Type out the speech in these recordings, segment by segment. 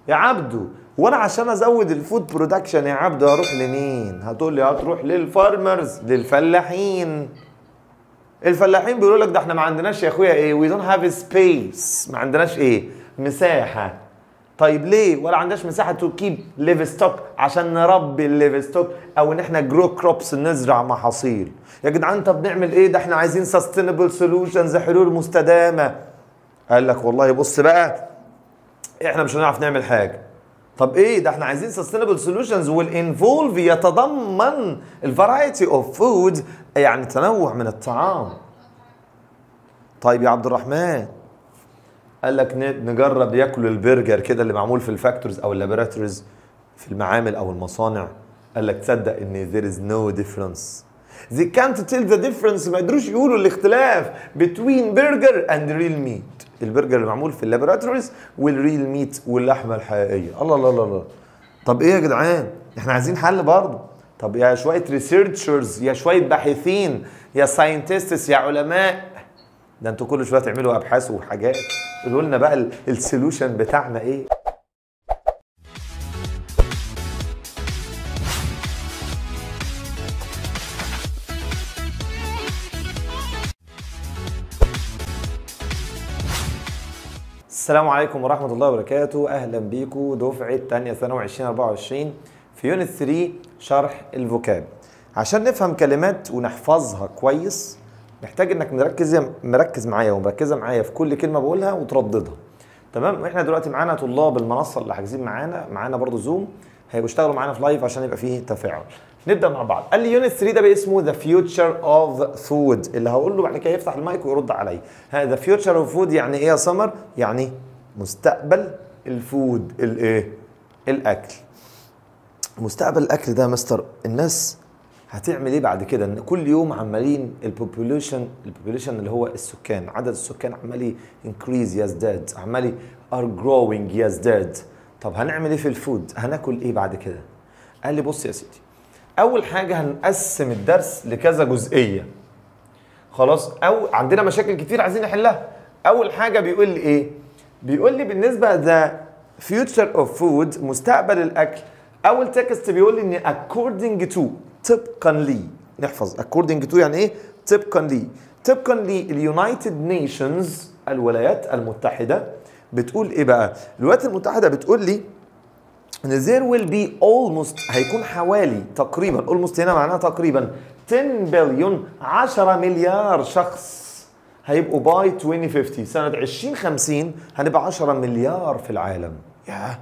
يا عبدو، وانا عشان ازود ال food production يا عبدو هروح لمين؟ هتقول لي هتروح لل farmers، للفلاحين. الفلاحين بيقولوا لك ده احنا ما عندناش يا اخويا ايه؟ we don't have space، ما عندناش ايه؟ مساحة. طيب ليه؟ ولا عندناش مساحة to keep livestock عشان نربي ال livestock، او ان احنا grow crops نزرع محاصيل. يا جدعان طب نعمل ايه؟ ده احنا عايزين sustainable solutions، حلول مستدامة. قال لك والله بص بقى، احنا مش هنعرف نعمل حاجة. طب ايه ده؟ احنا عايزين sustainable solutions وال involve يتضمن ال variety of food، يعني تنوع من الطعام. طيب يا عبد الرحمن، قال لك نجرب ياكلوا البرجر كده اللي معمول في ال factories او ال laboratories، في المعامل او المصانع. قال لك تصدق ان there is no difference، they can't tell the difference، ما يقدروش يقولوا الاختلاف between burger and real meat، البرجر اللي معمول في ال laboratories وال real meat واللحمة الحقيقية. الله الله الله الله. طب ايه يا جدعان؟ احنا عايزين حل برضه. طب يا شوية researchers، يا شوية باحثين، يا scientists، يا علماء، ده انتوا كل شوية تعملوا ابحاث وحاجات، قولوا لنا بقى ال solution بتاعنا ايه؟ السلام عليكم ورحمة الله وبركاته، أهلا بيكم دفعة تانية ثانوي 2024 في unit 3 شرح ال vocab. عشان نفهم كلمات ونحفظها كويس محتاج انك مركز معايا ومركزة معايا في كل كلمة بقولها وترددها. تمام؟ واحنا دلوقتي معانا طلاب المنصة اللي حاجزين معانا برضو Zoom، هيبقوا يشتغلوا معانا في live عشان يبقى فيه تفاعل. نبدأ مع بعض. قال لي unit 3 ده باسمه the future of food، اللي هقول له بعد كده يفتح المايك ويرد عليا. the future of food يعني ايه يا سمر؟ يعني مستقبل ال food، الايه؟ الاكل. مستقبل الاكل ده يا مستر الناس هتعمل ايه بعد كده؟ ان كل يوم عمالين ال population اللي هو السكان، عدد السكان عمال increase يزداد، عمال are growing يزداد. طب هنعمل ايه في ال food؟ هناكل ايه بعد كده؟ قال لي بص يا سيدي، اول حاجة هنقسم الدرس لكذا جزئية. خلاص؟ او عندنا مشاكل كتير عايزين نحلها. اول حاجة بيقول لي ايه؟ بيقول لي بالنسبة the future of food، مستقبل الاكل. اول text بيقول لي ان according to، طبقا لي، نحفظ according to يعني ايه؟ طبقا لي. طبقا لل United Nations، الولايات المتحدة، بتقول ايه بقى؟ الولايات المتحدة بتقول لي ان there will be almost، هيكون حوالي تقريبا، almost هنا معناها تقريبا 10 بليون، 10 مليار شخص هيبقوا by 2050، سنة 2050 هنبقى 10 مليار في العالم. ياه،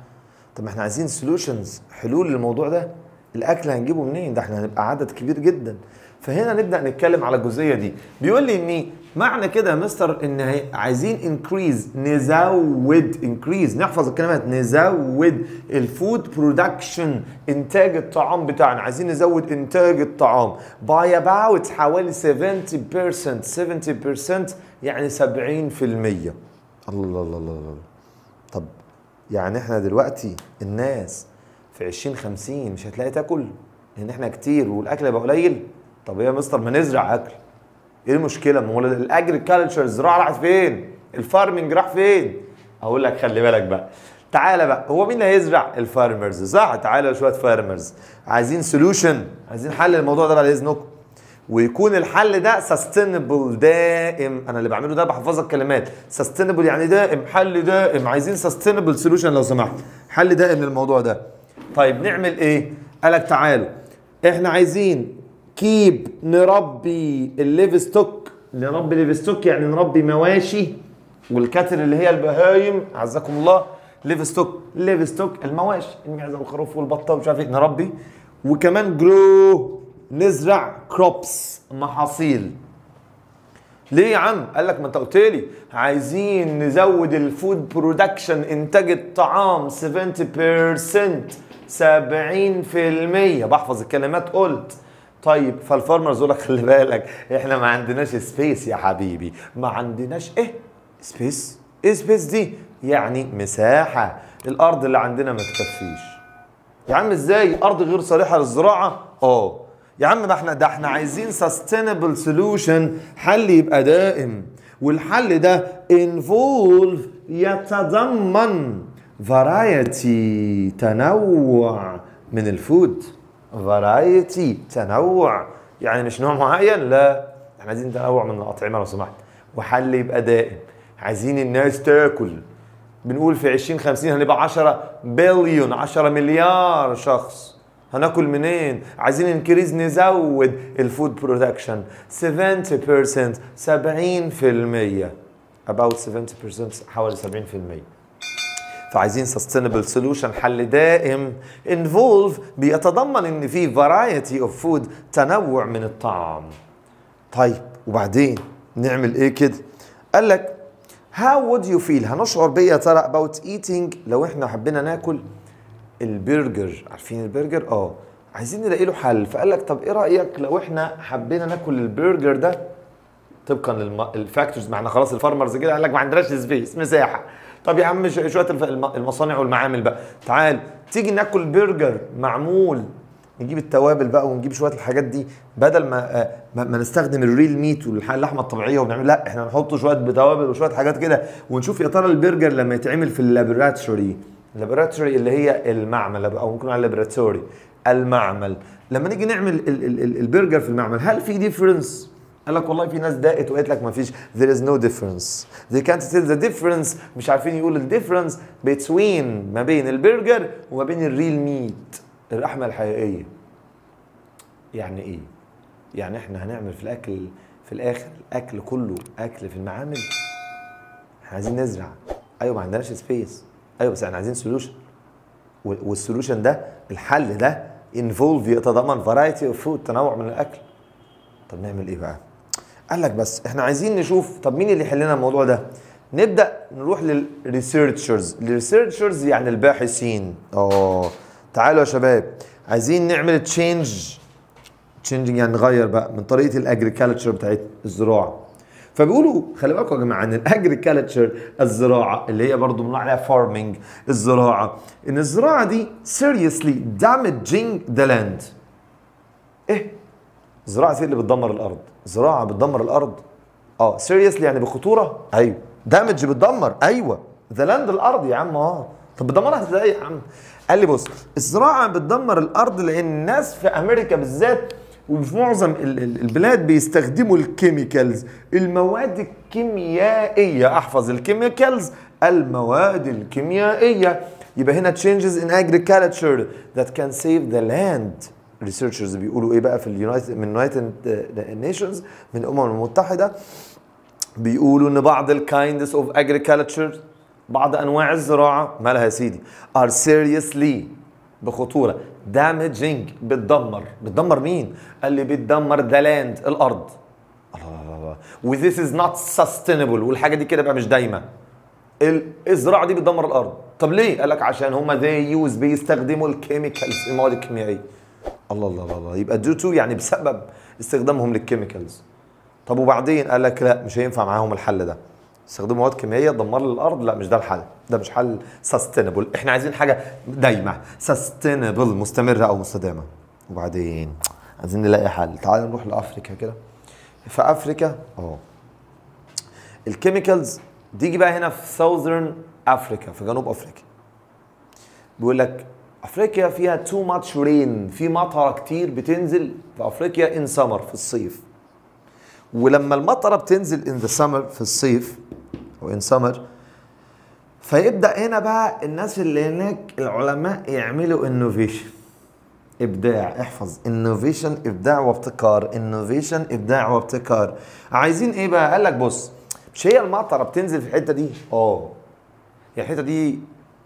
طب ما احنا عايزين solutions، حلول للموضوع ده. الاكل هنجيبه منين؟ ده احنا هنبقى عدد كبير جدا. فهنا نبدا نتكلم على الجزئية دي. بيقول لي ان معنى كده يا مستر ان عايزين increase، نزود، increase، نحفظ الكلمات، نزود ال food production، انتاج الطعام بتاعنا، عايزين نزود انتاج الطعام by about حوالي 70%، 70% يعني 70%. الله الله الله الله. طب يعني احنا دلوقتي الناس في 2050 مش هتلاقي تاكل، لان احنا كتير والاكل هيبقى قليل. طب ايه يا مستر ما نزرع اكل؟ ايه المشكلة؟ ما هو ال agriculture، الزراعة راحت فين؟ ال farming راح فين؟ اقول لك خلي بالك بقى، تعالى بقى، هو مين اللي هيزرع؟ ال farmers، صح؟ تعالى شوية farmers، عايزين solution، عايزين حل للموضوع ده بعد اذنكم، ويكون الحل ده sustainable، دائم. انا اللي بعمله ده بحفظك كلمات، sustainable يعني دائم، حل دائم، عايزين sustainable solution لو سمحت، حل دائم للموضوع ده. طيب نعمل ايه؟ قالك تعالوا احنا عايزين keep، نربي ال livestock، نربي livestock يعني نربي مواشي، وال cattle اللي هي البهايم عزكم الله، livestock، livestock المواشي، المعزه والخروف والبطه ومش عارف ايه، نربي. وكمان grow، نزرع crops، محاصيل. ليه يا عم؟ قال لك ما انت قلت لي عايزين نزود ال food production، انتاج الطعام 70%، 70%، بحفظ الكلمات قلت. طيب فال farmers يقول لك خلي بالك احنا ما عندناش space يا حبيبي، ما عندناش ايه؟ space؟ ايه space دي؟ يعني مساحة، الارض اللي عندنا ما تكفيش. يا عم ازاي؟ ارض غير صالحة للزراعة؟ اه يا عم ما احنا ده احنا عايزين sustainable solution، حل يبقى دائم، والحل ده involve يتضمن variety تنوع من ال food. variety تنوع، يعني مش نوع معين، لا احنا عايزين تنوع من الاطعمة لو سمحت، وحل يبقى دائم. عايزين الناس تاكل، بنقول في 2050 هنبقى 10 بليون، 10 مليار شخص، هناكل منين؟ عايزين increase، نزود ال food production 70%، 70%، about 70%، حوالي 70%. فعايزين sustainable solution، حل دائم، involve بيتضمن ان في variety of food، تنوع من الطعام. طيب وبعدين نعمل ايه كده؟ قال لك how would you feel، هنشعر بيه يا ترى about eating لو احنا حبينا ناكل البرجر، عارفين البرجر؟ عايزين نلاقي له حل. فقال لك طب ايه رايك لو احنا حبينا ناكل البرجر ده طبقا لل factories، ما احنا خلاص ال farmers كده قال لك ما عندناش space، مساحة. طب يا عم شوية المصانع والمعامل بقى، تعال تيجي ناكل برجر معمول، نجيب التوابل بقى ونجيب شوية الحاجات دي، بدل ما نستخدم ال real meat واللحمة الطبيعية ونعمل، لا احنا نحط شوية بتوابل وشوية حاجات كده، ونشوف يا ترى البرجر لما يتعمل في ال laboratory، ال laboratory اللي هي المعمل، او ممكن على ال laboratory المعمل، لما نيجي نعمل البرجر في المعمل هل في difference؟ قال لك والله في ناس دقت وقالت لك ما فيش، there is no difference، they can't tell the difference، مش عارفين يقولوا ال difference between ما بين البرجر وما بين ال real meat، اللحمة الحقيقية. يعني ايه؟ يعني احنا هنعمل في الاكل في الاخر الاكل كله اكل في المعامل؟ احنا عايزين نزرع، ايوه ما عندناش space، ايوه بس احنا عايزين solution، وال solution ده الحل ده involve يتضمن variety of food، تنوع من الاكل. طب نعمل ايه بقى؟ قال لك بس احنا عايزين نشوف طب مين اللي يحل لنا الموضوع ده؟ نبدا نروح لل researchers، ال researchers يعني الباحثين. تعالوا يا شباب عايزين نعمل change، changing يعني نغير بقى من طريقه ال agriculture بتاعت الزراعة. فبيقولوا خلي بالكم يا جماعة ان ال agriculture الزراعة اللي هي برضه بنقول عليها farming الزراعة، ان الزراعة دي seriously damaging the land. ايه؟ الزراعة دي اللي بتدمر الارض، زراعة بتدمر الارض. Seriously يعني بخطورة، ايوه. Damage بتدمر، ايوه. The land الارض يا عم. طب بتدمرها ازاي يا عم؟ قال لي بص، الزراعة بتدمر الارض لان الناس في امريكا بالذات وفي معظم البلاد بيستخدموا ال chemicals، المواد الكيميائية. احفظ ال chemicals، المواد الكيميائية. يبقى هنا changes in agriculture that can save the land. Researchers بيقولوا ايه بقى في ال United، من United Nations، من الامم المتحدة، بيقولوا ان بعض ال kinds of agriculture، بعض انواع الزراعة، مالها يا سيدي؟ are seriously بخطورة، damaging بتدمر. بتدمر مين؟ قال لي بتدمر the land الارض. الله الله، و this is not sustainable، والحاجة دي كده بقى مش دايمه. الزراعة دي بتدمر الارض. طب ليه؟ قال لك عشان هما they use بيستخدموا ال chemicals، المواد الكيميائية. الله الله الله، يبقى due to يعني بسبب استخدامهم لل chemicals. طب وبعدين؟ قال لك لا مش هينفع معاهم الحل ده، استخدموا مواد كيميائية تدمر لي الارض، لا مش ده الحل، ده مش حل sustainable، احنا عايزين حاجة دايمه sustainable، مستمرة او مستدامة. وبعدين عايزين نلاقي حل، تعالوا نروح لافريكا كده. في افريكا ال chemicals تيجي بقى هنا في Southern Africa، في جنوب افريقيا. بيقول لك افريقيا فيها too much rain، في مطره كتير بتنزل في افريقيا in summer في الصيف. ولما المطره بتنزل in the summer في الصيف او in summer، فيبدا هنا بقى الناس اللي هناك العلماء يعملوا innovation، ابداع. احفظ innovation ابداع وابتكار، innovation ابداع وابتكار. عايزين ايه بقى؟ قال لك بص، مش هي المطره بتنزل في الحتة دي؟ يعني الحتة دي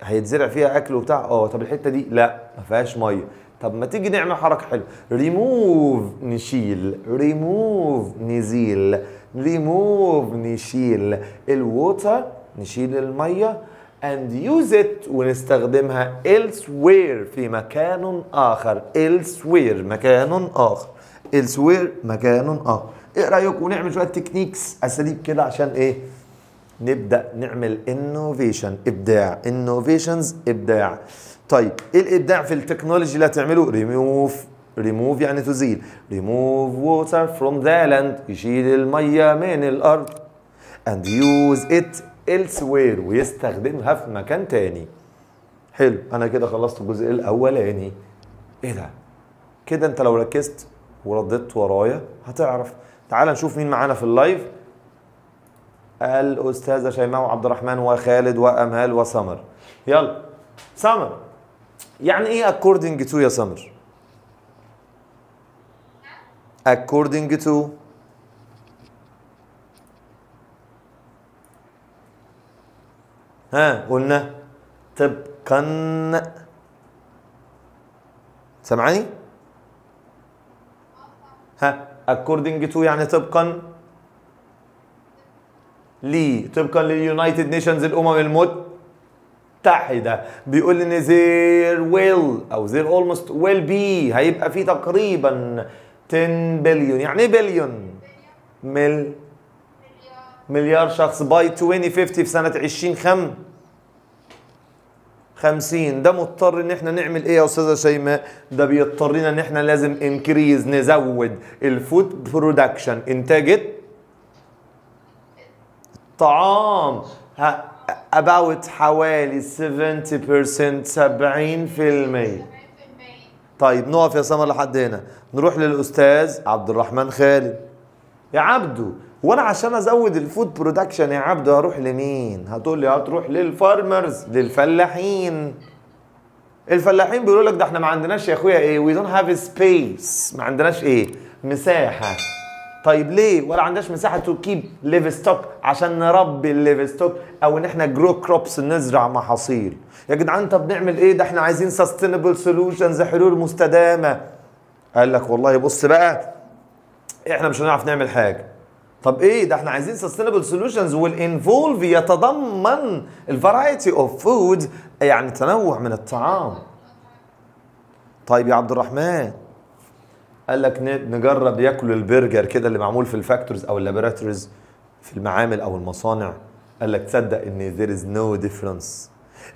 هيتزرع فيها اكل وبتاع، طب الحتة دي لا ما فيهاش مية. طب ما تيجي نعمل حركة حلوة، ريموف نشيل، ريموف نزيل، ريموف نشيل ال water، نشيل المية، and use it ونستخدمها elsewhere في مكان اخر، elsewhere مكان اخر، elsewhere مكان اخر. ايه رايكم ونعمل شوية techniques، اساليب كده عشان ايه؟ نبدا نعمل innovation ابداع، innovations ابداع. طيب ايه الابداع في ال technology اللي هتعمله؟ ريموف، ريموف يعني تزيل، ريموف ووتر فروم ذا لاند، يشيل المية من الارض، and use it elsewhere ويستخدمها في مكان تاني. حلو، انا كده خلصت الجزء الاولاني. ايه ده؟ كده انت لو ركزت ورددت ورايا هتعرف. تعال نشوف مين معانا في ال live. الاستاذة شيماء وعبد الرحمن وخالد وامال وسمر. يلا سمر، يعني ايه according to يا سمر؟ according to ها قلنا طبقا، سامعاني؟ ها according to يعني طبقا لي، طبقا لل United Nations الامم المتحدة، بيقول ان there will او there almost will be، هيبقى في تقريبا 10 بليون. يعني ايه بليون؟ مليار شخص by 2050 في سنة 2050. ده مضطر ان احنا نعمل ايه يا استاذه شيماء؟ ده بيضطرنا ان احنا لازم increase، نزود ال food production، انتاج الطعام about حوالي 70%، 70%. طيب نقف يا سمر لحد هنا، نروح للاستاذ عبد الرحمن خالد. يا عبدو، وانا عشان ازود ال food production يا عبدو هروح لمين؟ هتقول لي هتروح لل farmers، للفلاحين. الفلاحين بيقولوا لك ده احنا ما عندناش يا اخويا ايه، we don't have space، ما عندناش ايه؟ مساحة. طيب ليه؟ ولا عندناش مساحة to keep livestock، عشان نربي ال livestock او ان احنا grow crops، نزرع محاصيل. يا جدعان طب نعمل ايه؟ ده احنا عايزين sustainable solutions، حلول مستدامة. قال لك والله بص بقى، احنا مش هنعرف نعمل حاجة. طب ايه ده؟ احنا عايزين sustainable solutions وال involve يتضمن ال variety of food، يعني تنوع من الطعام. طيب يا عبد الرحمن، قال لك نجرب ياكلوا البرجر كده اللي معمول في ال factories او ال laboratories، في المعامل او المصانع. قال لك تصدق ان there is no difference،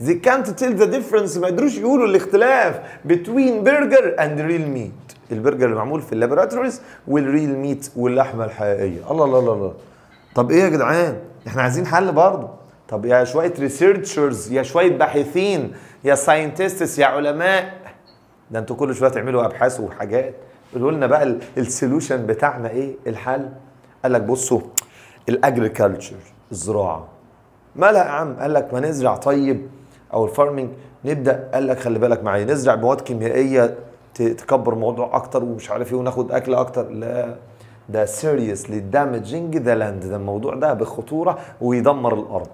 they can't tell the difference، ما قدروش يقولوا الاختلاف between burger and real meat، البرجر اللي معمول في ال laboratories وال real meat واللحمة الحقيقية. الله الله الله الله. طب ايه يا جدعان؟ احنا عايزين حل برضه. طب يا شوية researchers، يا شوية باحثين، يا scientists، يا علماء، ده انتوا كل شوية تعملوا ابحاث وحاجات، قولوا لنا بقى ال solution بتاعنا ايه؟ الحل. قال لك بصوا، ال agriculture، الزراعة، مالها يا عم؟ قال لك ما نزرع طيب، او ال farming نبدا. قال لك خلي بالك معايا، نزرع مواد كيميائية تكبر الموضوع اكتر ومش عارف ايه وناخد اكل اكتر. لا، ده seriously damaging the land، ده الموضوع ده بخطورة ويدمر الارض،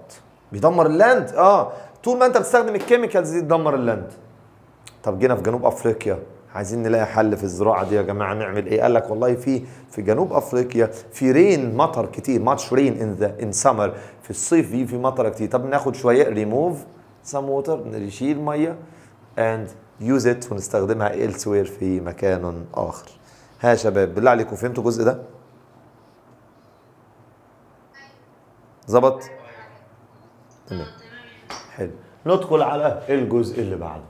بيدمر ال land. طول ما انت بتستخدم ال chemicals دي تدمر ال land. طب جينا في جنوب افريقيا، عايزين نلاقي حل في الزراعة دي يا جماعة، نعمل ايه؟ قال لك والله في جنوب افريقيا في rain، مطر كتير، much rain in the in summer، في الصيف في مطر كتير. طب ناخد شوية ريموف سم ووتر، نشيل مية and use it ونستخدمها elsewhere في مكان اخر. ها يا شباب بالله عليكم فهمتوا الجزء ده؟ ظبط؟ تمام، حلو. ندخل على الجزء اللي بعده،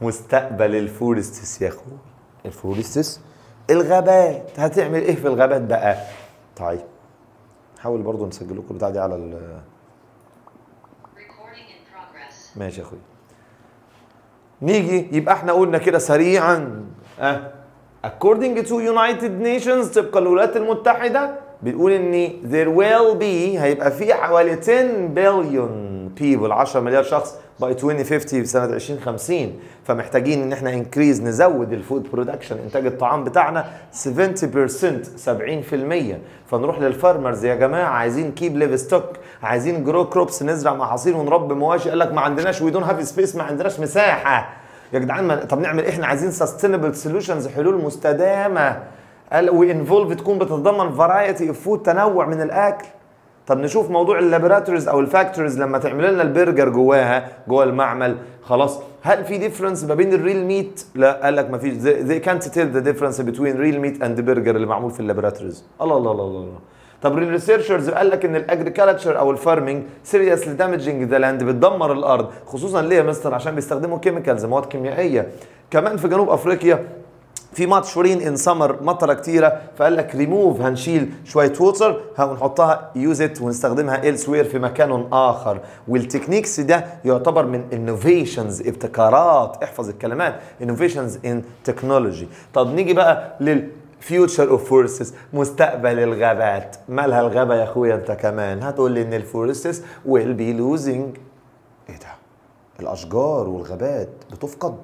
مستقبل ال forests يا اخوي. ال forests، الغابات، هتعمل ايه في الغابات بقى؟ طيب حاول برضو نسجل لكم البتاع دي على ال ماشي يا اخوي. نيجي يبقى احنا قلنا كده سريعا according to United Nations، طبقا للولايات المتحدة، بيقول ان there will be، هيبقى في حوالي 10 billion people، 10 مليار شخص by 2050 في سنة 2050. فمحتاجين ان احنا increase، نزود ال food production، انتاج الطعام بتاعنا 70%، 70%. فنروح لل farmers يا جماعة، عايزين keep livestock، عايزين grow crops، نزرع محاصيل ونربي مواشي. قال لك ما عندناش، we don't have space، ما عندناش مساحة يا جدعان. طب نعمل ايه؟ احنا عايزين sustainable solutions، حلول مستدامة. قال و involve، تكون بتتضمن variety of food، تنوع من الاكل. طب نشوف موضوع ال laboratories او ال factories لما تعمل لنا البرجر جواها، جوه المعمل، خلاص هل في difference ما بين ال real meat؟ لا، قال لك ما فيش، they can't tell the difference between real meat and the burger اللي معمول في ال laboratories. الله الله الله الله. طب ال researchers قال لك ان ال agriculture او ال farming seriously damaging the land، بتدمر الارض، خصوصا ليه يا مستر؟ عشان بيستخدموا chemicals، مواد كيميائية. كمان في جنوب افريقيا في much rain in summer، مطره كتيره، فقال لك ريموف، هنشيل شوية water ونحطها use it ونستخدمها elsewhere في مكان اخر. وال techniques ده يعتبر من innovations، ابتكارات، احفظ الكلمات، innovations in technology. طب نيجي بقى لل future of forests، مستقبل الغابات. مالها الغابة يا اخويا انت كمان؟ هتقول لي ان ال forests will be losing. ايه ده؟ الاشجار والغابات بتفقد؟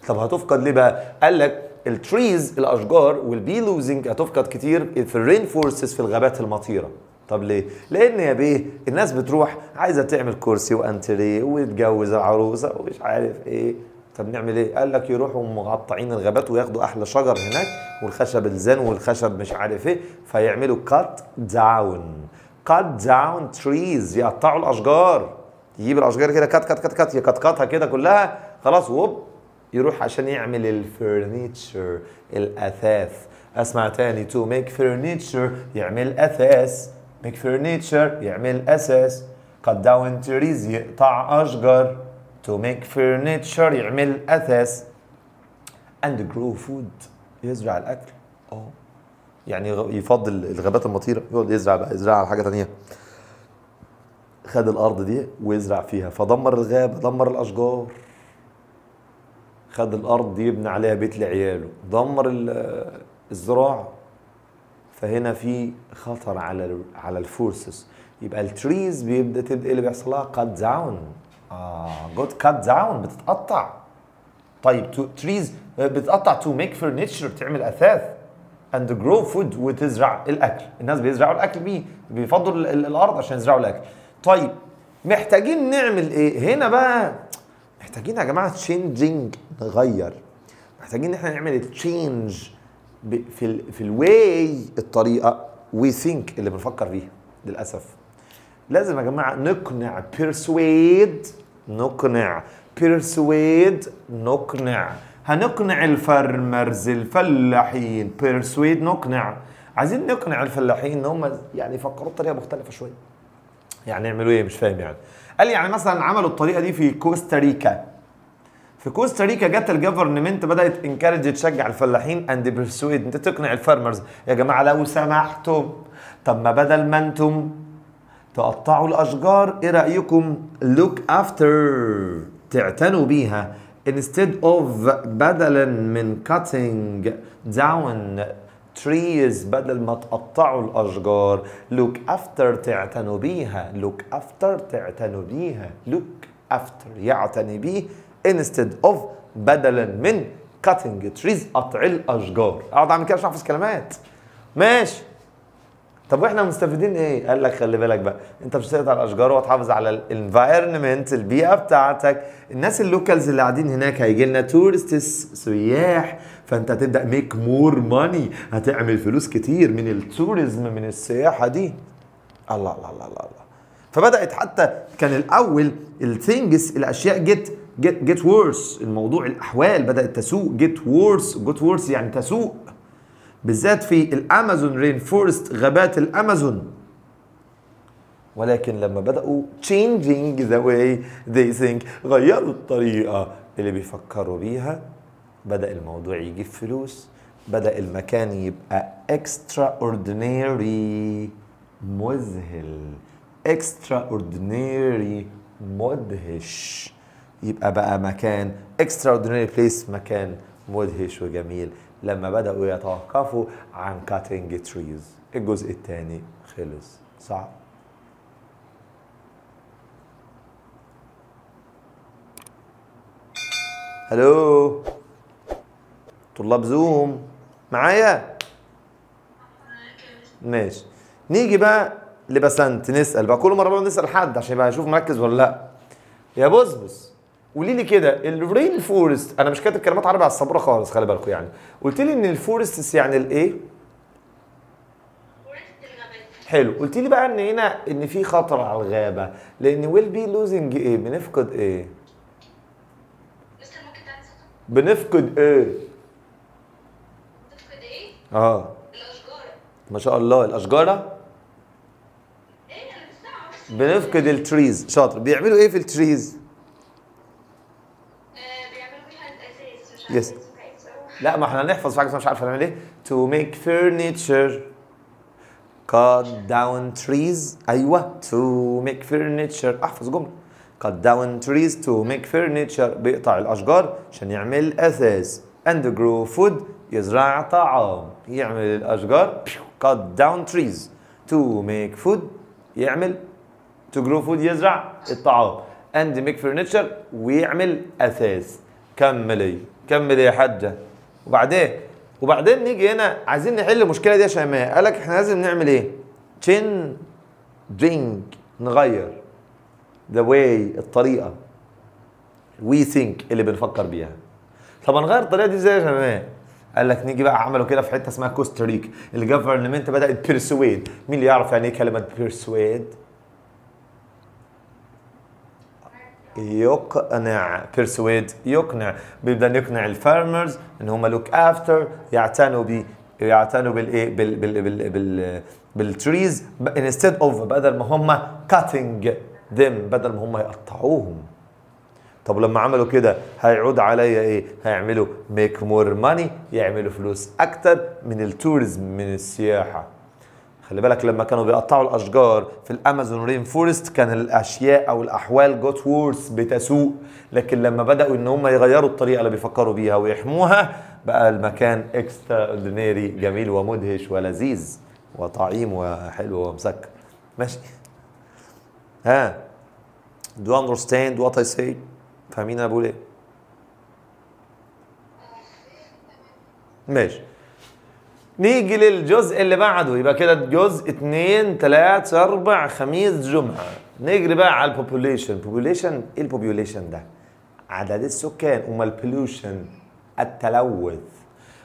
طب هتفقد ليه بقى؟ قال لك ال trees الاشجار will be losing هتفقد كتير في ال rainforests، في الغابات المطيره. طب ليه؟ لان يا بيه الناس بتروح عايزه تعمل كرسي وانتريه وتجوز العروسة ومش عارف ايه. طب نعمل ايه؟ قال لك يروحوا مقطعين الغابات وياخدوا احلى شجر هناك والخشب الزان والخشب مش عارف ايه، فيعملوا cut down، cut down trees، يقطعوا الاشجار، يجيب الاشجار كده cut cut cut cut، يقطقطها كده كلها خلاص، ووب يروح عشان يعمل ال furniture، الاثاث. اسمع تاني، to make furniture يعمل اثاث، make furniture يعمل اثاث، cut down trees يقطع اشجار، to make furniture يعمل اثاث، and grow food يزرع الاكل. يعني يفضل الغابات المطيره، يقعد يزرع بقى، يزرع على حاجة ثانية. خد الارض دي ويزرع فيها، فدمر الغابة، دمر الاشجار. خد الارض دي يبني عليها بيت لعياله، دمر الزراعة. فهنا في خطر على ال forests. يبقى ال trees بيبدا تبدا ايه اللي بيحصل لها؟ cut down. Got cut down، بتتقطع. طيب trees بتتقطع to make furniture، بتعمل اثاث، and grow food وتزرع الاكل. الناس بيزرعوا الاكل بيه، بيفضلوا الارض عشان يزرعوا الاكل. طيب محتاجين نعمل ايه هنا بقى؟ محتاجين يا جماعة changing، نغير. محتاجين ان احنا نعمل change في ال way، الطريقة we think اللي بنفكر بيها. للاسف لازم يا جماعة نقنع، persuade، نقنع، persuade نقنع. هنقنع ال farmers، الفلاحين، persuade نقنع. عايزين نقنع الفلاحين ان هم يعني يفكروا بطريقة مختلفة شوية. يعني يعملوا ايه؟ مش فاهم يعني. قال يعني مثلا عملوا الطريقة دي في كوستاريكا. في كوستاريكا جت ال government بدات encourage، تشجع الفلاحين and persuade، انت تقنع ال farmers يا جماعة لو سمحتم، طب ما بدل ما انتم تقطعوا الاشجار ايه رايكم look after، تعتنوا بيها، instead of بدلا من cutting down trees، بدل ما تقطعوا الاشجار look after تعتنوا بيها، look after تعتنوا بيها، look after يعتني بيه، instead of بدلا من cutting trees قطع الاشجار. اقعد اعمل كده عشان احفظ كلمات. ماشي. طب واحنا مستفيدين ايه؟ قال لك خلي بالك بقى، انت مش هتقطع الاشجار وتحافظ على ال environment، البيئة بتاعتك، الناس ال locals اللي قاعدين هناك هيجي لنا tourists سياح، فانت هتبدا make more money، هتعمل فلوس كتير من ال tourism، من السياحة دي. الله الله الله الله الله. فبدات حتى كان الاول ال things، الاشياء get get get worse، الموضوع الاحوال بدات تسوء، get worse، get worse يعني تسوء، بالذات في ال Amazon rainforest، غابات الامازون. ولكن لما بدأوا changing the way they think، غيروا الطريقة اللي بيفكروا بيها، بدأ الموضوع يجيب فلوس، بدأ المكان يبقى extraordinary، مذهل، extraordinary مدهش، يبقى بقى مكان extraordinary place، مكان مدهش وجميل، لما بدأوا يتوقفوا عن cutting trees. الجزء الثاني خلص. صعب. هلو طلاب زوم معايا؟ ماشي. نيجي بقى لبسنت، نسأل بقى كل مرة بقى نسأل حد عشان يبقى يشوف مركز ولا لا. يا بصبص قولي لي كده ال rainforest، انا مش كاتب كلمات عربي على السبوره خالص خلي بالكم يعني. قلت لي ان ال forests يعني الايه؟ forest الغابات. حلو. قلت لي بقى ان هنا ان في خطر على الغابة، لان will be losing ايه؟ بنفقد ايه؟ مستر ممكن تعمل صوت؟ بنفقد ايه؟ بتفقد ايه؟ اه الاشجار. ما شاء الله الاشجار. ايه انا بسمع. بنفقد ال trees. شاطر. بيعملوا ايه في ال trees؟ بيعملوا بيها الاساس، مش Yes. عارفه اسمها ايه بصراحة. لا ما احنا هنحفظ في حاجة اسمها مش عارف هنعمل ايه. To make furniture cut down trees. ايوه to make furniture، احفظ جملة. cut down trees to make furniture، بيقطع الاشجار عشان يعمل اثاث. and grow food، يزرع طعام. يعمل الاشجار cut down trees to make food، يعمل to grow food يزرع الطعام، and make furniture ويعمل اثاث. كملي كملي يا حاجة. وبعدين نيجي هنا عايزين نحل المشكلة دي يا شيماء. قال لك احنا لازم نعمل ايه؟ changing، نغير the way، الطريقة we think اللي بنفكر بيها. طب هنغير الطريقة دي ازاي يا شيماء؟ قال لك نيجي بقى عملوا كده في حتة اسمها كوستاريكا، ال government بدات persuade. مين اللي يعرف يعني ايه كلمة persuade؟ يقنع. persuade يقنع. بيبدا يقنع ال farmers ان هم look after، يعتنوا ب يعتنوا بالايه بال بال بال بال بال trees instead of، بدل ما هم cutting them، بدل ما هم يقطعوهم. طب لما عملوا كده هيعود عليا ايه؟ هيعملوا make more money، يعملوا فلوس اكتر من ال tourism، من السياحة. خلي بالك لما كانوا بيقطعوا الاشجار في ال Amazon rainforest كان الاشياء او الاحوال got worse، بتسوء. لكن لما بداوا ان هم يغيروا الطريقة اللي بيفكروا بيها ويحموها بقى المكان extraordinary، جميل ومدهش ولذيذ وطعيم وحلو ومسكر. ماشي. ها do you understand what I say؟ فاهمين انا بقول ايه؟ ماشي. نيجي للجزء اللي بعده. يبقى كده الجزء 2 3 4 خميس جمعة. نجري بقى على ال population. population ايه ال population ده؟ عدد السكان. امال ال pollution التلوث.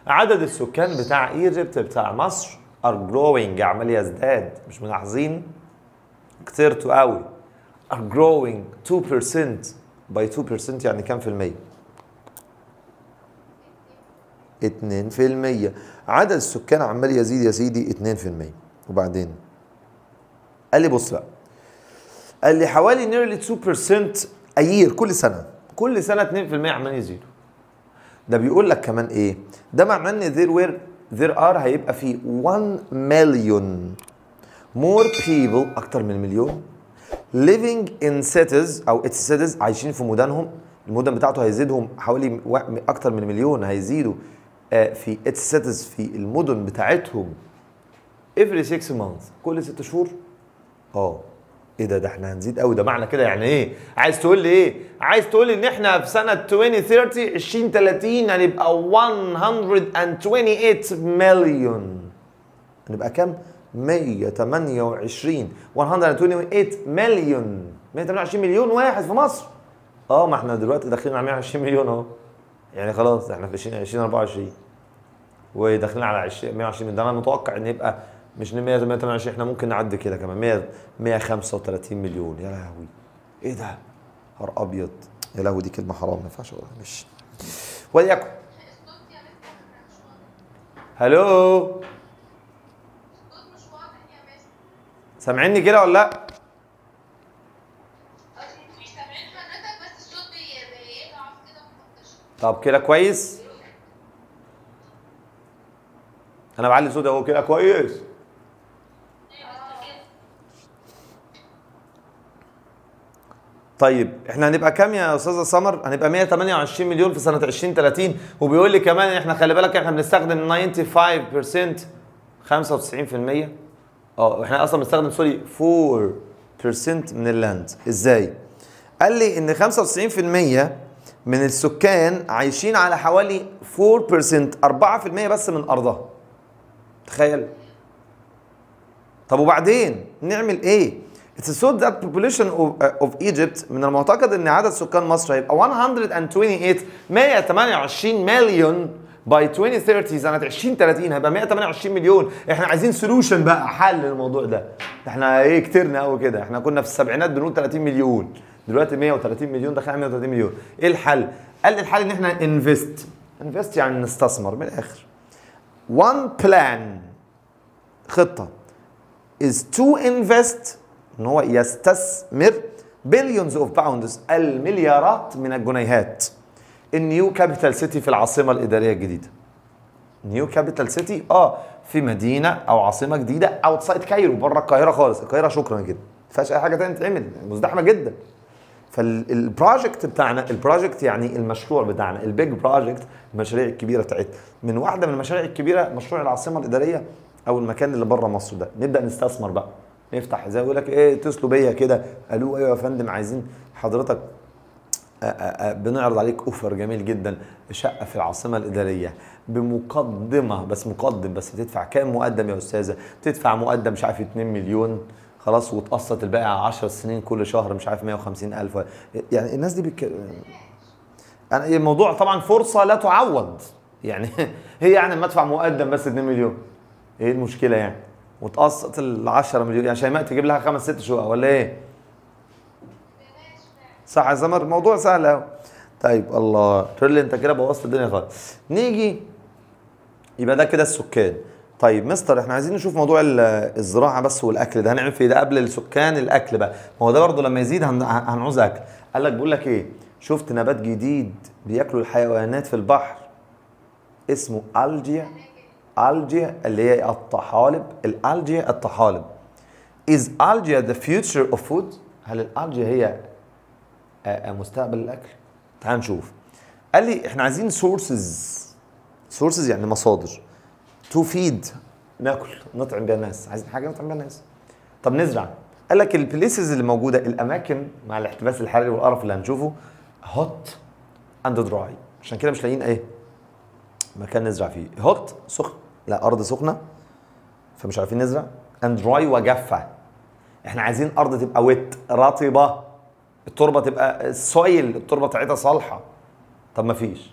عدد السكان بتاع Egypt بتاع مصر are growing، عمال يزداد، مش ملاحظين؟ كترته قوي. are growing 2% by 2%، يعني كام في المية؟ 2%. عدد السكان عمال يزيد يا سيدي 2%. وبعدين قال لي بص بقى، قال لي حوالي nearly 2% a year، كل سنة، كل سنة 2% عمال يزيدوا. ده بيقول لك كمان ايه؟ ده معناه ان there are هيبقى في 1 million more people، اكتر من مليون living in cities او its cities، عايشين في مدنهم. المدن بتاعته هيزيدهم حوالي اكتر من مليون، هيزيدوا في its cities، في المدن بتاعتهم every 6 months، كل 6 شهور. ايه ده؟ ده احنا هنزيد قوي. ده معنى كده يعني ايه؟ عايز تقول لي ايه؟ عايز تقول لي ان احنا في سنة 2030 2030 هنبقى 128 مليون. هنبقى كام؟ 128 128 مليون، 128 مليون واحد في مصر. ما احنا دلوقتي داخلين على 120 مليون اهو، يعني خلاص احنا في 2024 وداخلين على 120. ده انا متوقع ان يبقى مش 128، احنا ممكن نعدي كده كمان 135 مليون. يا لهوي ايه ده؟ نهار ابيض. يا لهوي دي كلمة حرام ما ينفعش اقولها. ماشي وليكن. هلو سامعيني كده ولا لا؟ طب كده كويس؟ انا بعلي صوتي اهو كده كويس؟ طيب احنا هنبقى كام يا استاذه سمر؟ هنبقى 128 مليون في سنة 2030. وبيقول لي كمان احنا خلي بالك احنا بنستخدم 95% 95%، احنا اصلا بنستخدم sorry 4% من ال land. ازاي؟ قال لي ان 95% من السكان عايشين على حوالي 4%، 4% بس من ارضها. تخيل. طب وبعدين نعمل ايه؟ It's thought that population of Egypt، من المعتقد ان عدد سكان مصر هيبقى 128 مليون by 2030، سنة 2030 هيبقى 128 مليون. احنا عايزين solution بقى، حل للموضوع ده. احنا ايه كترنا قوي كده، احنا كنا في السبعينات بنقول 30 مليون، دلوقتي 130 مليون، داخلين على 130 مليون. ايه الحل؟ قال لي الحل ان احنا invest. invest يعني نستثمر من الاخر. One plan، خطة، is to invest، ان هو يستثمر billions of pounds، المليارات من الجنيهات، in new capital city، في العاصمة الإدارية الجديدة. new capital city، في مدينة او عاصمة جديدة outside Cairo، بره القاهرة خالص. القاهرة شكرا كده ما فيهاش اي حاجة تانية تتعمل، مزدحمه جدا. فال project بتاعنا، ال project يعني المشروع بتاعنا، ال big project، المشاريع الكبيرة بتاعتنا، من واحدة من المشاريع الكبيرة مشروع العاصمة الادارية او المكان اللي بره مصر ده. نبدا نستثمر بقى، نفتح زي ما يقول لك ايه، اتصلوا بيا كده، الو ايوه يا فندم عايزين حضرتك، بنعرض عليك offer جميل جدا، شقه في العاصمة الادارية بمقدمه، بس مقدم، بس بتدفع كام مقدم يا استاذه؟ تدفع مقدم مش عارف 2 مليون خلاص، وتقسط الباقي على 10 سنين كل شهر مش عارف 150,000. يعني الناس دي انا الموضوع طبعا فرصة لا تعوض يعني. هي يعني اما ادفع مقدم بس 2 مليون ايه المشكلة يعني؟ وتقسط ال 10 مليون يعني شيماء تجيب لها 5 6 شقق ولا ايه؟ صح يا سمر؟ الموضوع سهل اهو. طيب الله، تقول لي انت كده بوظت الدنيا خالص. نيجي يبقى ده كده السكان. طيب مستر احنا عايزين نشوف موضوع الزراعة بس والاكل ده هنعمل فيه ده قبل السكان، الاكل بقى ما هو ده برضه لما يزيد هنعوز اكل. قال لك بقول لك ايه، شفت نبات جديد بياكلوا الحيوانات في البحر اسمه algae، algae اللي هي الطحالب، ال algae الطحالب. Is algae the future of food؟ هل ال algae هي مستقبل الاكل؟ تعال نشوف. قال لي احنا عايزين sources، sources يعني مصادر، to feed ناكل نطعم بيها الناس، عايزين حاجة نطعم بيها الناس. طب نزرع. قال لك ال places اللي موجودة، الاماكن مع الاحتباس الحراري والقرف اللي هنشوفه، hot and dry، عشان كده مش لاقيين ايه مكان نزرع فيه. hot سخن، لا ارض سخنة فمش عارفين نزرع، and dry وجافه. احنا عايزين ارض تبقى wet رطبه، التربة تبقى ال soil، التربة بتاعتها صالحه. طب ما فيش.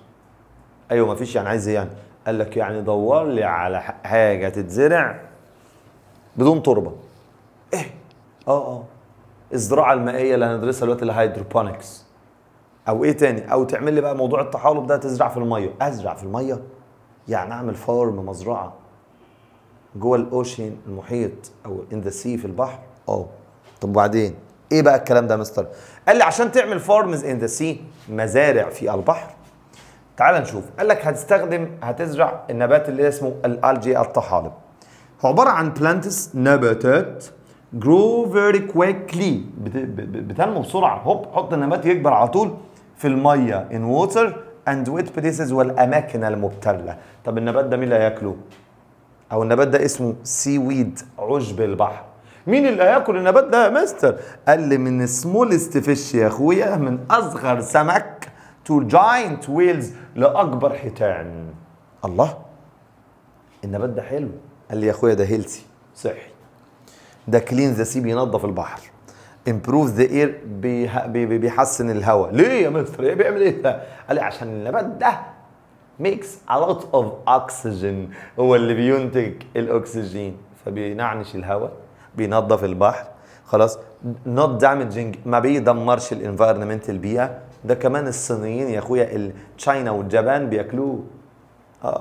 ايوه ما فيش، يعني عايز ايه يعني؟ قال لك يعني دور لي على حاجة تتزرع بدون تربه. ايه؟ الزراعة المائية اللي هندرسها دلوقتي ال hydroponics، او ايه تاني، او تعمل لي بقى موضوع الطحالب ده، تزرع في المية. ازرع في المية يعني اعمل farm، مزرعة جوه ال ocean المحيط، او in the sea في البحر. طب وبعدين ايه بقى الكلام ده يا مستر؟ قال لي عشان تعمل farms in the sea، مزارع في البحر، تعال نشوف. قال لك هتستخدم، هتزرع النبات اللي اسمه ال algae الطحالب. هو عبارة عن plants، نباتات grow very quickly، بتنمو بسرعة، هوب حط النبات يكبر على طول في المية، in water and wet places، والاماكن المبتله. طب النبات ده مين اللي هياكله؟ او النبات ده اسمه seaweed، عشب البحر. مين اللي هياكل النبات ده يا مستر؟ قال لي من smallest fish يا اخويا، من اصغر سمك، to giant whales، لاكبر حيتان. الله، النبات ده حلو. قال لي يا اخويا ده healthy، صحي، ده clean the sea، بينظف البحر، improve the air، بيحسن الهواء. ليه يا مستر؟ ايه بيعمل ايه ده؟ قال لي عشان النبات ده makes a lot of oxygen، هو اللي بينتج الاكسجين، فبينعنش الهواء، بينظف البحر، خلاص، not damaging، ما بيدمرش ال environment، البيئة. ده كمان الصينيين يا اخويا، ال China واليابان بياكلوه،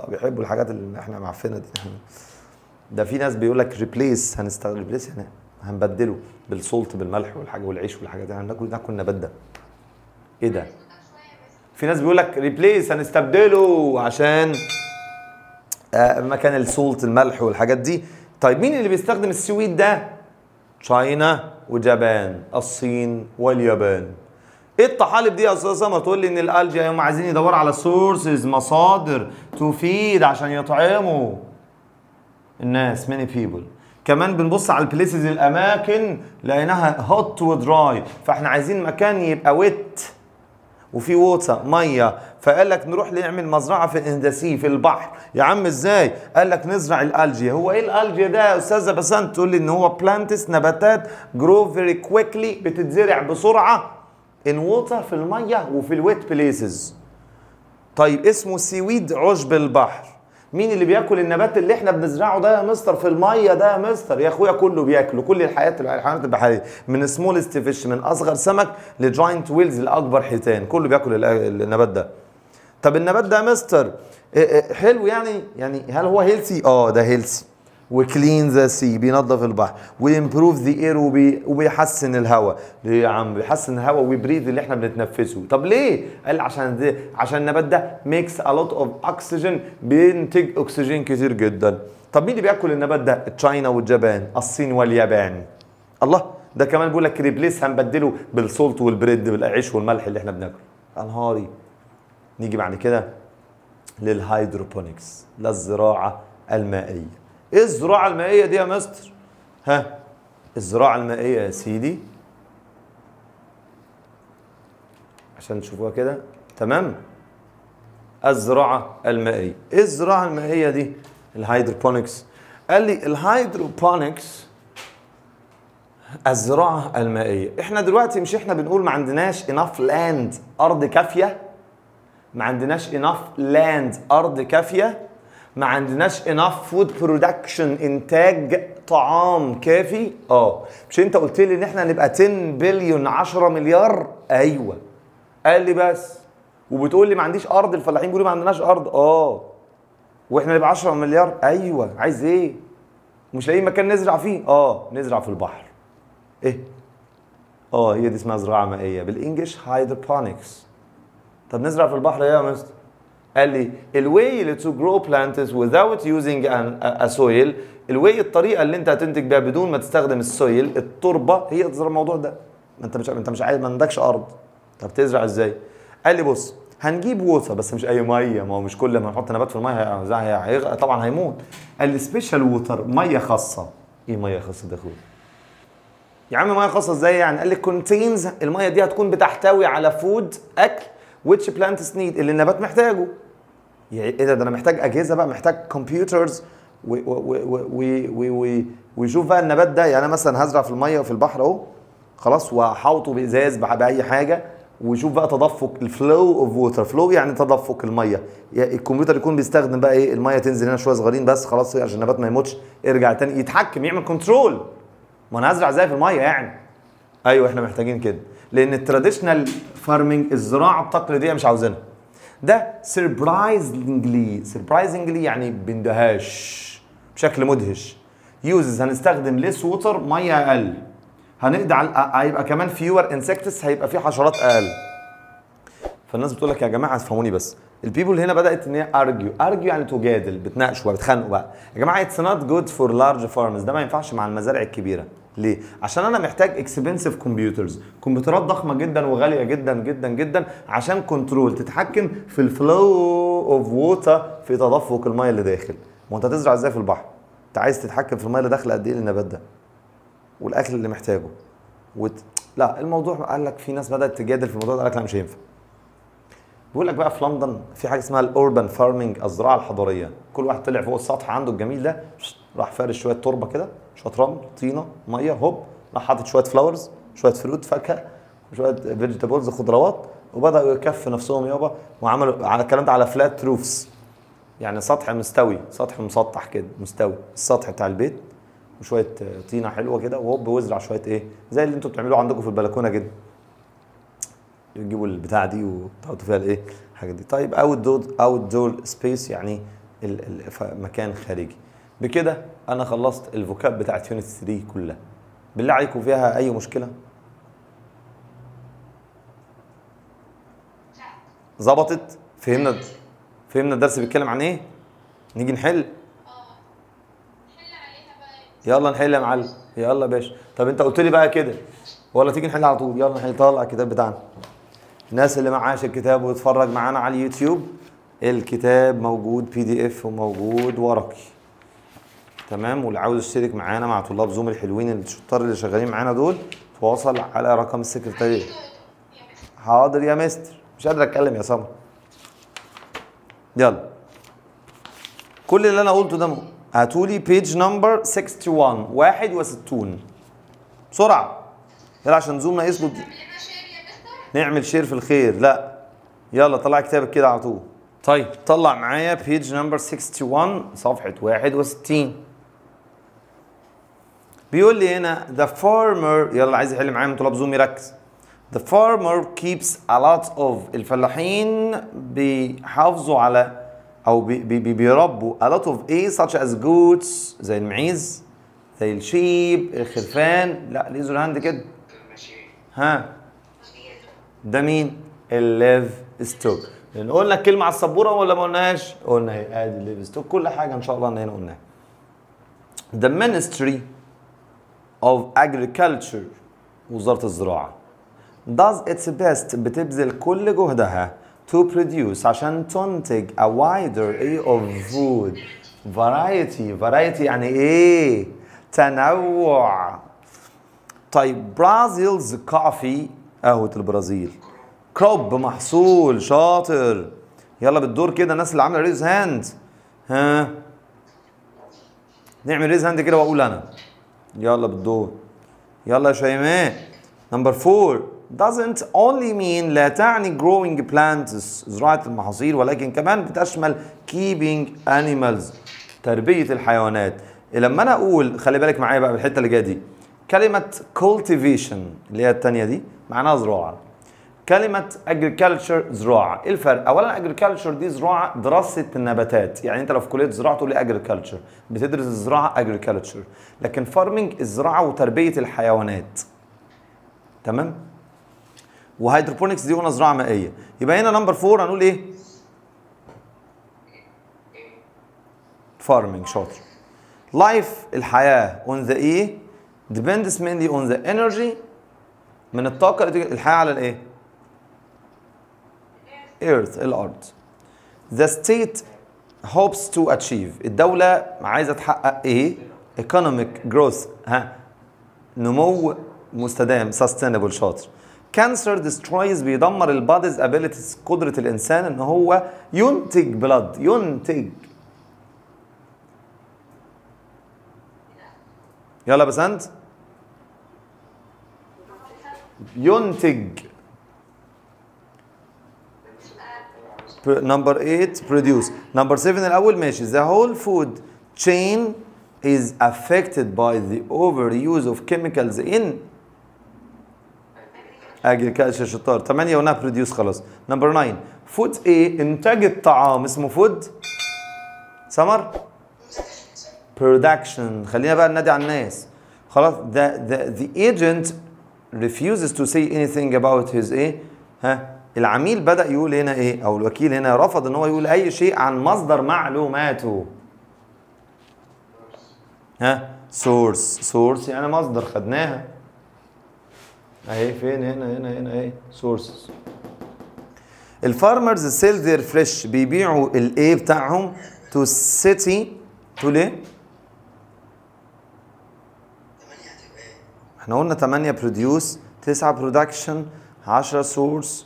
بيحبوا الحاجات اللي احنا معفنه دي. ده في ناس بيقول لك replace، هنستخدم replace يعني هنبدله بال salt، بالملح والحاجة والعيش والحاجات دي، هناكل النبات ده. ايه ده؟ في ناس بيقول لك replace، هنستبدله عشان مكان ال salt، الملح والحاجات دي. طيب مين اللي بيستخدم ال seaweed ده؟ China و Japan، الصين واليابان. ايه الطحالب دي يا استاذ سمر؟ تقول لي ان ال algae هم عايزين يدوروا على sources، مصادر، to feed عشان يطعموا الناس، many people. كمان بنبص على ال places، الاماكن، لقيناها hot و dry، فاحنا عايزين مكان يبقى wet وفي water، مية. فقال لك نروح نعمل مزرعة في in the sea، في البحر. يا عم ازاي؟ قال لك نزرع ال algae. هو ايه ال algae ده يا استاذه بسنت؟ تقول لي ان هو plants، نباتات، grow very quickly، بتتزرع بسرعة، in water في المية، وفي ال wet places. طيب اسمه seaweed، عشب البحر. مين اللي بياكل النبات اللي احنا بنزرعه ده يا مستر في المية ده يا مستر؟ يا اخويا كله بياكله، كل الحيوانات البحرية، من smallest fish، من اصغر سمك، ل giant whales، لاكبر حيتان، كله بياكل النبات ده. طب النبات ده يا مستر حلو يعني هل هو healthy؟ ده healthy. و clean the sea بينظف البحر، و improve the air وبيحسن الهواء. ليه يا عم بيحسن الهواء و breathe اللي احنا بنتنفسه؟ طب ليه؟ قال عشان النبات ده makes a lot of oxygen، بينتج اكسجين كتير جدا. طب مين اللي بياكل النبات ده؟ China واليابان، الصين واليابان. الله، ده كمان بيقول لك replace، هنبدله بال salt وال bread، بالعيش والملح اللي احنا بناكله. انهاري. نيجي بعد كده لل hydroponics، للزراعة المائية. ايه الزراعة المائية دي يا مستر؟ ها، الزراعة المائية يا سيدي عشان تشوفوها كده، تمام؟ الزراعة المائية، ايه الزراعة المائية دي؟ ال hydroponics. قال لي ال hydroponics الزراعة المائية. احنا دلوقتي مش احنا بنقول ما عندناش enough land، ارض كافيه؟ ما عندناش enough land، ارض كافيه؟ ما عندناش enough food production، انتاج طعام كافي؟ مش انت قلت لي ان احنا هنبقى 10 بليون، 10 مليار؟ ايوه. قال لي بس، وبتقول لي ما عنديش ارض، الفلاحين بيقولوا ما عندناش ارض. واحنا نبقى 10 مليار؟ ايوه. عايز ايه؟ مش لاقيين مكان نزرع فيه؟ نزرع في البحر. ايه؟ هي دي اسمها زراعة مائية، بال English hydroponics. طب نزرع في البحر ايه يا مستر؟ قال لي ال way to grow plants without using a soil، ال way الطريقة اللي انت هتنتج بيها بدون ما تستخدم ال soil، التربة، هي تزرع الموضوع ده. ما انت مش عايز، ما عندكش ارض، طب تزرع ازاي؟ قال لي بص، هنجيب water، بس مش اي مية، ما هو مش كل ما نحط نبات في المية طبعا هيموت. قال لي special water، مية خاصة. ايه مية خاصة ده يا اخويا؟ يا عم مية خاصة ازاي يعني؟ قال لي contains، المية دي هتكون بتحتوي على food، اكل، which plants need، اللي النبات محتاجه. يعني ايه ده؟ ده انا محتاج اجهزة بقى، محتاج computers ويشوف بقى النبات ده. يعني انا مثلا هزرع في المية وفي البحر اهو، خلاص، وهحوطه بازاز باي حاجة، ويشوف بقى تدفق ال flow of water، flow يعني تدفق المية. يعني الكمبيوتر يكون بيستخدم بقى ايه؟ المية تنزل هنا شوية صغيرين بس خلاص عشان النبات ما يموتش، ارجع تاني يتحكم، يعمل control. ما انا هزرع ازاي في المية يعني؟ ايوه احنا محتاجين كده، لان ال traditional farming، الزراعة التقليدية، مش عاوزينها. ده surprisingly، surprisingly يعني باندهاش، بشكل مدهش. uses، هنستخدم less water، مية اقل. هنقضي على، هيبقى كمان fewer insects، هيبقى في حشرات اقل. فالناس بتقول لك يا جماعة افهموني بس، ال people هنا بدات ان هي argue، argue يعني تجادل، بتناقشوا بتخانقوا بقى. يا جماعة it's not good for large farms، ده ما ينفعش مع المزارع الكبيرة. ليه؟ عشان انا محتاج expensive computers، كمبيوترات ضخمة جدا وغاليه جدا جدا جدا، عشان control، تتحكم في ال flow of water، في تدفق المية اللي داخل. ما انت هتزرع ازاي في البحر؟ انت عايز تتحكم في المية اللي داخله قد ايه للنبات ده والاكل اللي محتاجه لا الموضوع قال لك في ناس بدات تجادل في الموضوع ده، قال لك لا مش هينفع. بيقول لك بقى في لندن في حاجة اسمها ال urban farming، الزراعة الحضرية. كل واحد طلع فوق السطح عنده الجميل ده، راح فارش شوية تربه كده، شوية رمل، طينه، مية، هوب راح حاطط شوية flowers، شوية fruit، فاكهة، شوية vegetables، خضروات، وبداوا يكفوا نفسهم يابا. وعملوا على الكلام ده على flat roofs، يعني سطح مستوي، سطح مسطح كده مستوي، السطح بتاع البيت، وشوية طينه حلوة كده، وهوب وازرع شوية ايه زي اللي انتوا بتعملوه عندكم في البلكونه كده، تجيبوا البتاعه دي وتحطوا فيها الايه الحاجات دي. طيب outdoor space يعني مكان خارجي. بكده انا خلصت ال vocab بتاعت unit 3 كلها. بالله عليكم فيها اي مشكلة؟ ظبطت؟ فهمنا الدرس بيتكلم عن ايه؟ نيجي نحل؟ يلا نحل يا معلم، يلا يا باشا. طب انت قلت لي بقى كده ولا تيجي نحل على طول؟ يلا نحل. طلع الكتاب بتاعنا. الناس اللي معاش الكتاب ويتفرج معانا على اليوتيوب، الكتاب موجود PDF وموجود ورقي. تمام. واللي عاوز يشترك معانا مع طلاب زوم الحلوين الشطار اللي شغالين معانا دول، تواصل على رقم السكرتارية. حاضر يا مستر، مش قادر اتكلم يا سمر. يلا كل اللي انا قلته ده هاتولي page number 61 61 بسرعة. يلا عشان زوم ناقص له. نعمل share في الخير. لا يلا طلع كتابك كده على طول. طيب طلع معايا page number 61 صفحة 61. بيقول لي هنا the farmer، يلا عايز يحل معايا من طلاب زوم يركز. The farmer keeps a lot of، الفلاحين بيحافظوا على او بي بي بيربوا a lot of ايه such as goats زي المعيز، زي ال sheep، الخرفان. لا raise your hand كده. ها ده مين؟ ال livestock. لان قلنا الكلمة على السبوره ولا ما قلناهاش؟ قلنا اهي، ادي ال livestock، كل حاجة ان شاء الله ان هنا قلناها. The Ministry of Agriculture وزارة الزراعة does its best بتبذل كل جهدها to produce عشان تنتج a wider array of food variety. variety يعني ايه؟ تنوع. طيب Brazil's coffee قهوة البرازيل، crop محصول، شاطر. يلا بالدور كده الناس اللي عامله raise hand، ها نعمل raise hand كده واقول انا. يلا بالدور، يلا يا شيماء. number 4 doesn't only mean لا تعني growing plants زراعة المحاصيل، ولكن كمان بتشمل keeping animals تربية الحيوانات. لما انا اقول خلي بالك معايا بقى بالحتة اللي جاية دي، كلمة cultivation اللي هي الثانية دي معناها زراعة، كلمة agriculture زراعة. ايه الفرق؟ أولا agriculture دي زراعة دراسة النباتات، يعني أنت لو في كلية زراعة تقول لي agriculture، بتدرس الزراعة agriculture، لكن farming الزراعة وتربية الحيوانات. تمام؟ و hydroponics دي قلنا زراعة مائية. يبقى هنا number 4 هنقول إيه؟ farming. شاطر. life الحياة on the إيه؟ depends mainly on the energy من الطاقة اللي الحياة على الإيه؟ Earth الأرض. The state hopes to achieve الدولة عايزة تحقق إيه؟ economic growth ها نمو مستدام sustainable. شاطر. Cancer destroys بيدمر ال body's abilities قدرة الإنسان إن هو ينتج blood ينتج. يلا بسنت ينتج. number 8 produce. number 7 الأول ماشي. The whole food chain is affected by the overuse of chemicals in agriculture. شطار. 8 قلنا produce خلاص. number 9 food ايه؟ إنتاج الطعام اسمه food سمر production. خلينا بقى ننادي على الناس خلاص. The agent refuses to say anything about his ايه؟ ها العميل بدأ يقول هنا ايه؟ او الوكيل هنا رفض ان هو يقول اي شيء عن مصدر معلوماته. ها source، source يعني مصدر، خدناها اهي فين؟ هنا هنا هنا اهي sources. ال farmers sell their fresh بيبيعوا الايه بتاعهم to city to ليه؟ احنا قلنا 8 produce، 9 production، 10 source،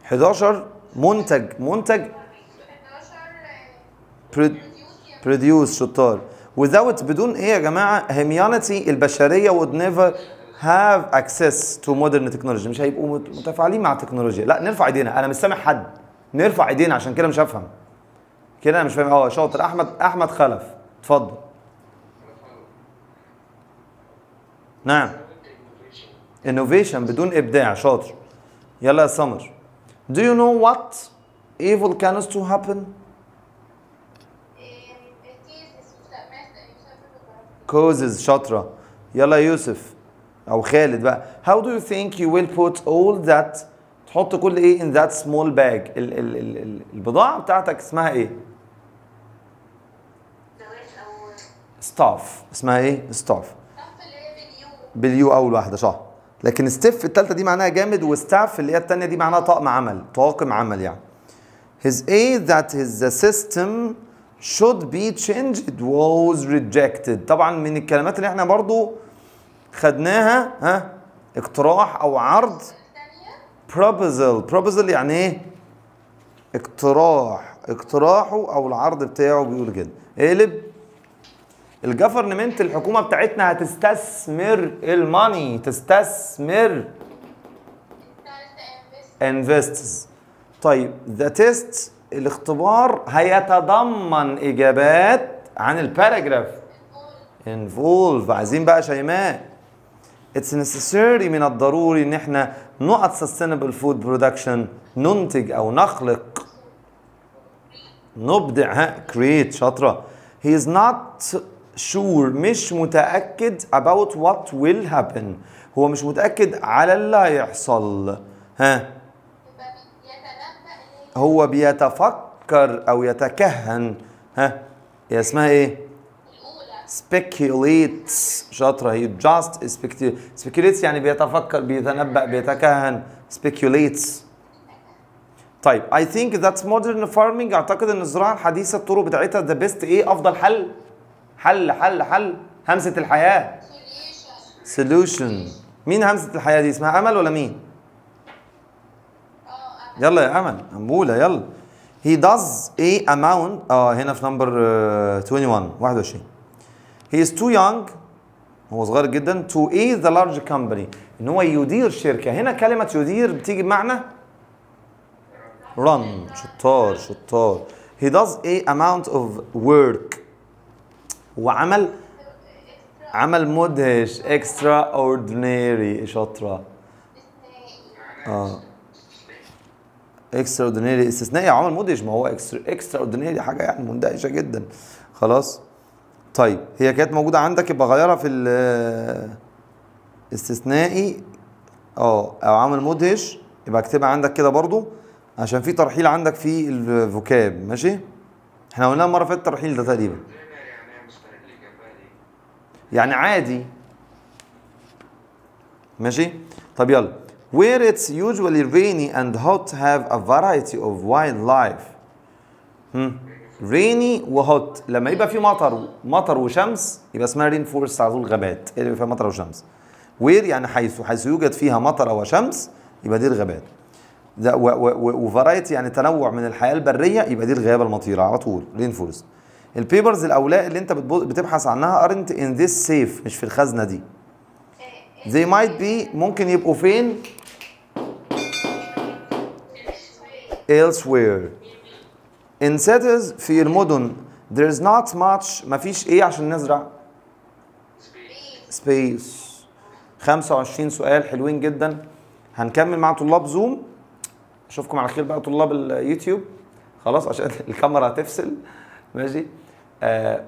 11 منتج، منتج produce. شطار. without بدون ايه يا جماعة؟ humanity البشرية would never have access to modern technology، مش هيبقوا متفاعلين مع التكنولوجيا. لا نرفع ايدينا، انا مش سامع حد، نرفع ايدينا عشان كده مش هفهم كده، انا مش فاهم. اه شاطر احمد، احمد خلف اتفضل. نعم innovation بدون ابداع. شاطر. يلا يا سمر. Do you know what a volcanoes to happen? Causes. شاطرة. يلا يوسف أو خالد بقى. How do you think you will put all that تحط كل إيه in that small bag؟ ال ال ال ال البضاعة بتاعتك اسمها إيه؟ stuff. اسمها إيه؟ stuff. بال U أول واحدة صح. لكن stiff الثالثة دي معناها جامد، و staff اللي هي الثانية دي معناها طاقم عمل، طاقم عمل يعني. His aid that his the system should be changed was rejected. طبعا من الكلمات اللي احنا برضو خدناها ها اقتراح او عرض proposal. proposal يعني ايه؟ اقتراح، اقتراحه او العرض بتاعه بيقول كده. اقلب. ال government الحكومة بتاعتنا هتستثمر ال money، تستثمر invests. طيب the test الاختبار هيتضمن اجابات عن ال paragraph involve. عايزين بقى شيماء it's necessary من الضروري ان احنا نقط sustainable food production ننتج او نخلق نبدع، ها create، شاطرة. He is not sure، مش متأكد about what will happen، هو مش متأكد على اللي هيحصل. ها هو بيتفكر أو يتكهن. ها هي اسمها إيه؟ speculates، شاطرة. هي just speculates يعني بيتفكر، بيتنبأ، بيتكهن، speculates. طيب I think that modern farming، أعتقد إن الزراعة الحديثة الطرق بتاعتها the best إيه؟ أفضل حل، حل حل حل، همسة الحياة، solution. مين همسة الحياة دي؟ اسمها أمل ولا مين؟ يلا يا أمل، أمولة يلا. He does a amount، هنا في number 21. He is too young، هو صغير جدا، to a the large company، إن هو يدير شركة. هنا كلمة يدير بتيجي بمعنى run، شطار شطار. He does a amount of work، هو عمل عمل مدهش، extraordinary، شاطرة. Extraordinary استثنائي، عمل مدهش، ما هو extraordinary حاجة يعني مندهشة جدا. خلاص طيب هي كانت موجودة عندك، يبقى غيرها في الاستثنائي او عمل مدهش، يبقى اكتبها عندك كده برضو عشان في ترحيل عندك في ال vocab. ماشي، احنا قلنا المرة اللي فاتت الترحيل ده تقريبا يعني عادي. ماشي طب يلا. Where it's usually rainy and hot have a variety of wildlife. Rainy و hot، لما يبقى في مطر، مطر وشمس يبقى اسمها rain forest على طول، غابات اللي بيبقى فيها مطر وشمس. Where يعني حيث، حيث يوجد فيها مطر وشمس يبقى دي الغابات. ده و variety يعني تنوع من الحياة البرية، يبقى دي الغابة المطيرة على طول، rain forest. ال papers الأوراق اللي انت بتبحث عنها aren't in this safe، مش في الخزنة دي. They might be، ممكن يبقوا فين؟ elsewhere. In cities، في المدن، there is not much، مفيش ايه عشان نزرع؟ space. 25 سؤال حلوين جدا. هنكمل مع طلاب زوم، اشوفكم على خير بقى طلاب اليوتيوب. خلاص عشان الكاميرا هتفصل. ماشي،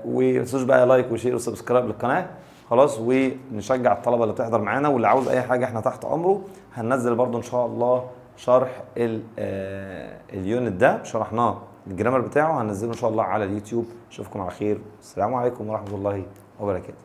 وما تنسوش بقى like و share و subscribe للقناة. خلاص، ونشجع الطلبة اللي بتحضر معانا، واللي عاوز اي حاجة احنا تحت امره. هننزل برضو ان شاء الله شرح ال unit ده، شرحناه ال grammar بتاعه، هننزله ان شاء الله على اليوتيوب. اشوفكم على خير، السلام عليكم ورحمة الله وبركاته.